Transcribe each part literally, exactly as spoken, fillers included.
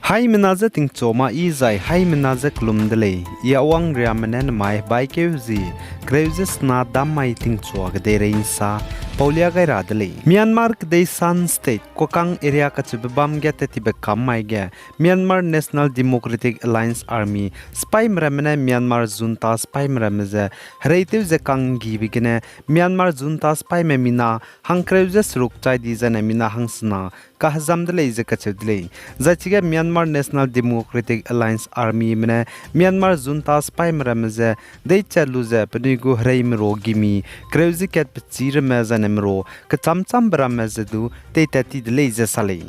Haimena je tingchu ma i zai haimena je kelum de lei. I Awang Riame ne nemai hebaikeu zi kereu ze sena dam mai tingchua kedeirei nsa paulia gai ra de lei. Myanmar kedei Shan State Kokang area kacheube bam ge tat tibe kam mai ge Myanmar National Democratic Alliance Army sipaime ramme ne Myanmar junta sipaime ramme ze hereitew ze kanggibe gene Myanmar junta sipaime mina hangkereu ze seruk chai di zaine mina hangsena kahezam de lei ze kacheu de lei. Zai chige Myanmar National Democratic Alliance Armyme ne Myanmar junta sipaime ramme ze deichat lu ze penui gu hereime ro gimi kereu ze kat pechî ramme zaine mero kechamchambe ramme ze du teitat ti de lei ze sa lei.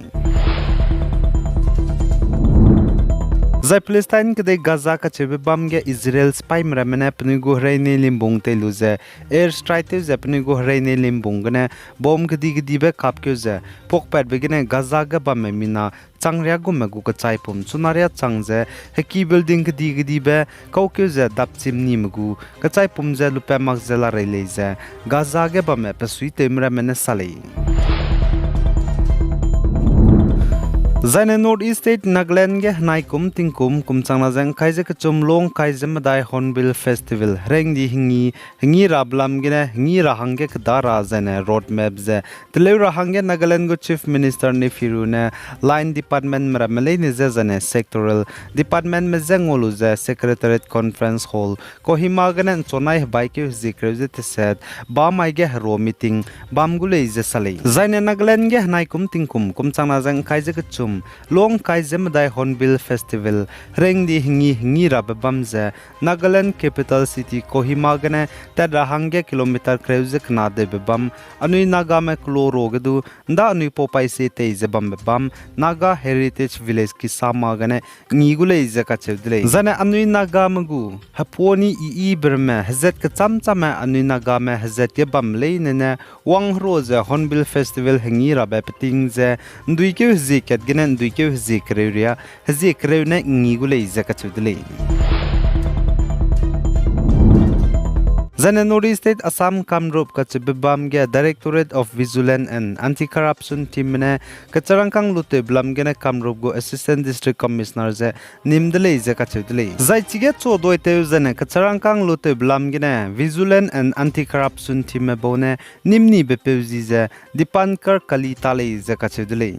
Zai Palestine kedei Gaza kacheube bam ge Israel sipaime ramme ne penui gu herei nei limbung tei lu ze air strike tew ze penui gu herei nei limbung gene bomb kedi-kedibe kapkeu ze puakpatbe gene Gaza ge bamme mina changria gume gu kechaipum chuna riâ chang ze heki building kedi-kedibe kaukeu ze dapchim nime gu kechaipum ze lupat mak ze larei lei ze Gaza ge bamme pesuitewme ramme ne sa lei. Zaine North East State Nagaland ge henai kum tingkum kum changna ze ngkai ze kechum lung kai ze medai Hornbill Festival herengdi hengi, hengi rabe lam gene hengi ra hangge keda ra zaine road map ze teleu ra hangge Nagaland gu Chief Minister Neiphiu Rio ne line departmentme ramme leine je zaine sectoral departmentme je ngau lu ze Secretariat Conference Hall Kohima gene nchunai hebaikeu hezie kereu ze teset bam mai ge hero meeting bam gu lei ze sa lei. Zaine Nagaland ge henai kum tingkum kum changna ze ngkai ze kechum lung kai ze medai Hornbill Festival herengdi hengi, hengi rabe bam ze Nagaland capital city Kohima gene tat ra hangge kilometer kereu ze kena deibe bam, anui Nagame kelo ro ge du nda anui pau paise tei ze bambe bam Naga Heritage Village Kisama gene ngi gu lei ze kacheu de lei. Zaine anui Nagame gu hepuani i-ibe ramme hezat kechamchamme anui Nagame hezat ge bam leine ne wang hero ze Hornbill Festival hengi rabe peting ze nduikeu hezie kat gene nduikeu hezie kereu riâ hezie kereu ne ngi gu lei ze kacheu de lei. Zaine North East State Assam Kamrup kacheube bam ge Directorate of Vigilance and Anti-Corruption teamme ne kecharangkâng lutewbe lam gene Kamrup gu Assistant District Commissioner ze nim de lei ze kacheu de lei. Zai chige chu doitew zaine kecharangkâng lutewbe lam gene Vigilance and Anti-Corruption teamme bau ne nim nibe peu zi ze Dipankar Kalita lei ze kacheu de lei.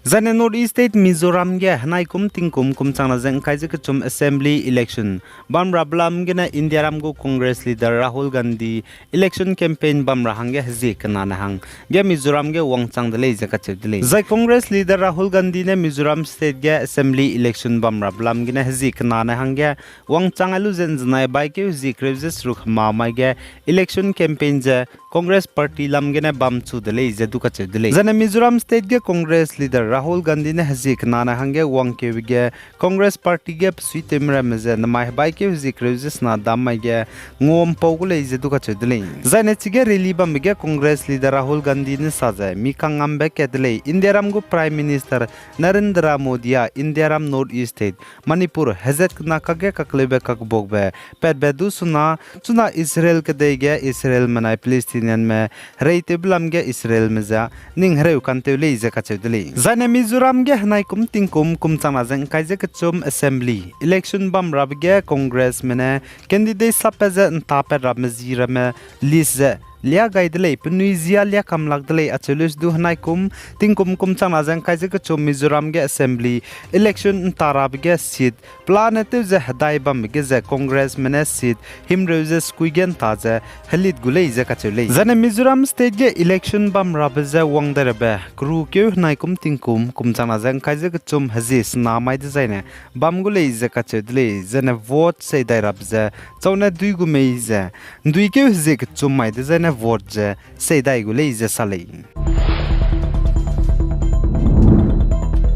Zaine North East State Mizoram ge henai kum tingkum kum changna ze ngkai ze kechum assembly election bam rabe lam gene Indiaram gu Congress leader Rahul Gandhi election campaign bam ra hangge hezie kenane hangge Mizoram ge wangchang de lei ze kacheu de lei. Zai Congress leader Rahul Gandhi ne Mizoram state ge assembly election bam rabe lam gene hezie kenane hangge wangchang ai lu ze nzenai baikeu hezie kereu ze seruk hema mai ge election campaign ze Congress party lam gene bamchu de lei ze du kacheu de lei. Zaine Mizoram state ge Congress leader Rahul Gandhi ne hezie kenane hangge wangkeube ge Congress party ge pesuitewme ramme ze nemai hebaikeu hezie kereu ze sena dam mai ge nguampau gu lei ze du kacheu de lei. Zaine chige rally bambe ge Congress leader Rahul Gandhi ne sa ze mi kangngambe kat de lei, Indiaram gu Prime Minister Narendra Modi a Indiaram North East state Manipur hezat kena kakge kakleube kakbuakbe patbe du suna, chuna Israel kedei ge Israelme nai Palestinianme hereitewbe lam ge Israelme ze ning hereu kantew lei ze kacheu de lei. Zaine Mizoram ge henai kum tingkum kum changna ze ngkai ze kechum assembly election bam rabe ge Congressme ne candidate sappat ze ntapat ramme zi ramme list ze lia gai de lei, penui zia lia kam lak de lei acheu leu se du henai kum tingkum kum changna ze ngkai ze kechum Mizoram ge assembly election nta rabe ge seat pelane tew ze hedai bambe ge ze Congressme ne seat himreu ze sekui ge nta ze helit gu lei ze kacheu lei. Zaine Mizoram state ge election bam rabe ze wang dai rabe kerukeu henai kum tingkum kum changna ze ngkai ze kechum hezie sena mai dezaine bam gu lei ze kacheu de lei. Zaine vote sei dai rabe ze chaune dui gu mei ze nduikeu hezie kechum mai dezaine vote ze sei dai gu lei ze sa lei.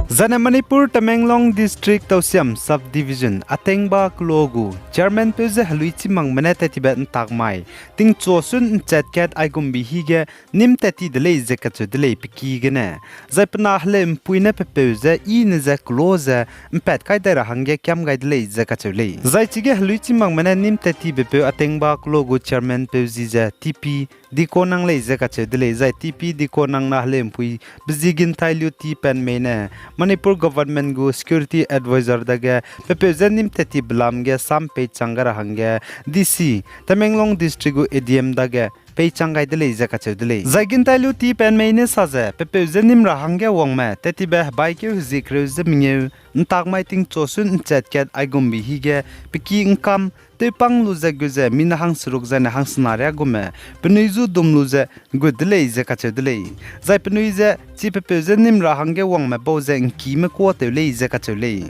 Zaine Manipur Tamenglong District Tousem Subdivision Atengba Kelo gu chairman peu ze helui chî makme ne tat tibe ntak mai tingchu sun nchat kat aigumbi hige nîm tat ti de lei ze kacheu de lei pe ki gene. Zai pe na heleu'mpui ne pe peu ze i ne ze kelo ze mpat kai dai ra hangge kiam gai de lei ze kacheu lei. Zai chige helui chî makme ne nîm tat tibe peu Atengba Kelo gu chairman peu zi ze T P Dikonang lei ze kacheu de lei. Zai T P Dikonang na heleu'mpui be zi Gintailu T Penmei ne Manipur government gu security adviser dage pe peu ze nîm tat tibe lam ge sam peichang gai ra hangge D C Tamenglong District gu A D M dage peichang gai de lei ze kacheu de lei. Zai Gintailu T Penmei ne sa ze pe peu ze nîm ra hangge wangme tat tibe hebaikeu hezie kereu ze mengeu ntak mai tingchu sun nchat kat aigumbi hige pe ki ngkam tewpang lu ze gu ze mina hangseruk zaine hangsena riâ gume penui zu dum lu ze gut de lei ze kacheu de lei. Zai penui ze chi pe peu ze nîm ra hangge wangme bau ze ngkime kuâ tew lei ze kacheu lei.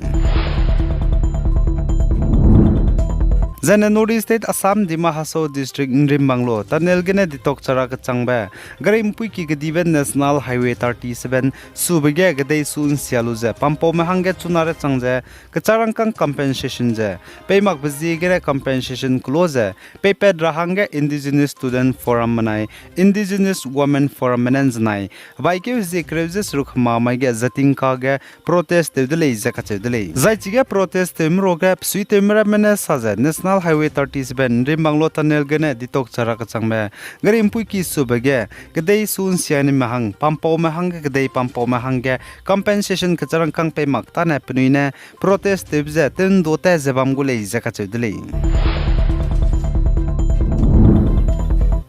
Zaine North East State Assam Dima Hasao District Nrimbanglo tunnel gene detok chara kechangbe gari mpuiki kedibe National Highway thirty-seven sube ge kedei su nsia lu ze pampaume hangge chuna rechang ze kecharangkâng compensation ze pei makbe ziegene compensation kelo ze peipat ra hangge Indigenous Student Forum menai Indigenous Women Forum mene nzenai hebaikeu hezie kereu ze seruk hema mai ge Jatingka ge protest tew de lei ze kacheu de lei. Zai chige protest tewme ruage besuitewme ramme ne sa ze National Highway thirty-seven Nrimbanglo tunnel gene detok chara kechangbe gari mpuiki sube ge kedei su nsia nime hang pampaume hangge kedei pampaume hangge compensation kecharangkâng pei mak tane penui ne protest tewbe ze tew'ndu ta ze bam gu lei ze kacheu de lei.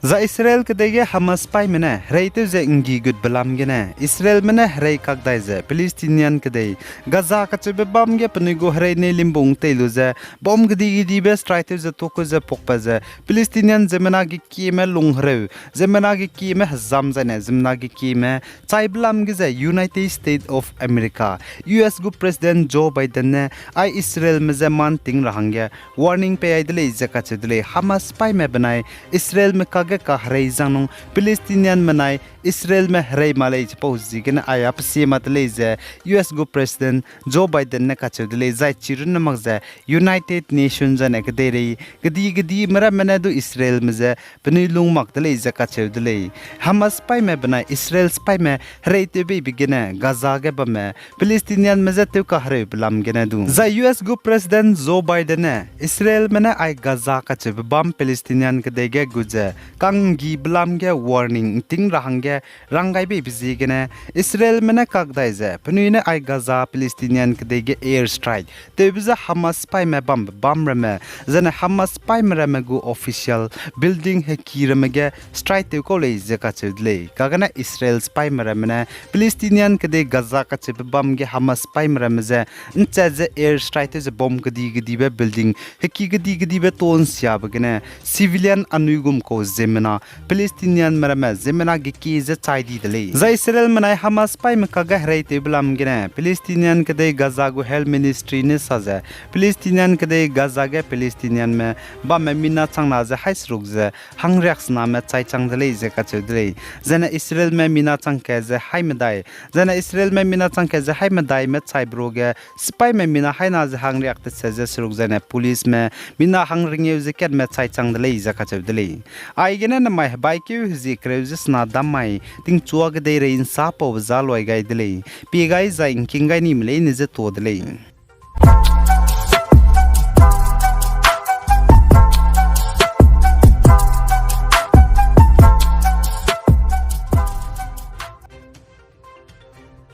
Zai Israel kedei ge Hamas sipaîme ne hereitew ze nggi gutbe lam gene Israelme ne herei kak dai ze Palestinian kedei Gaza kacheube bâm ge penui gu herei nei limbung tei lu ze bom kedi-kedibe strike tew ze tuâkeu ze puakpat ze Palestinian ziemmena gekieme lung hereu, ziemmena gekieme hezam zaine ziemmena gekieme chaibe lam ge ze United States of America, U S gu President Joe Biden ne ai Israelme je man ting ra hangge warning pei ai de lei ze kacheu de lei. Hamas sipaîme benai Israelme kakge kaherei zang nung Palestinianme nai Israelme herei ma lei chipau ziegene ai a pesie ma de lei ze U S gu President Joe Biden ne kacheu de lei. Zai chirunne mak ze United Nation zaine kedeirei kedi-kedime ramme ne du Israelme je penui lung mak de lei ze kacheu de lei. Hamas sipaîme benai Israel sipaîme hereitewbeibe gene Gaza ge bamme Palestinianme je tew kahereube lam gene du. Zai U S gu President Joe Biden ne Israelme ne ai Gaza kacheube bâm Palestinian kedei ge gut ze kanggibe lam ge warning nting ra hangge ranggaibeibe ziegene Israelme ne kak dai ze penui ne ai Gaza Palestinian kedei ge air strike tewbe ze Hamas sipaîme bambe bâm ramme, zaine Hamas sipaîme ramme gu official building heki ramme ge strike tew kau lei ze kacheu de lei. Kagane Israel sipaîme ramme ne Palestinian kedei Gaza kacheube bâm ge Hamas sipaîme ramme je nchat ze air strike tew ze bom kedi-kedibe building heki kedi-kedibe to nsiabe gene civilian anui gum kau ziemmena Palestinianme ramme ziemmena gekie ze chai di de lei. Zai Israelme nai Hamas sipaîme kakge hereitewbe lam gene Palestinian kedei Gaza gu Health Ministry ne sa ze Palestinian kedei Gaza ge Palestinianme bamme mina changna ze haî seruk ze hangriaksename chai chang de lei ze kacheu de lei. Zaine Israelme mina changkat ze haî medai, zaine Israelme mina changkat ze haî medaime chaibe ruage sipaîme mina haîna ze hangriak tese ze seruk zaine policeme mina hangringeu ze katme chai chang de lei ze kacheu de lei. Aigene nemai hebaikeu hezie kereu ze sena dam mai tingchua kedeirei nsa paube za luai gai de lei. Pie gai zai ngking gai nime leine je tuâ de lei.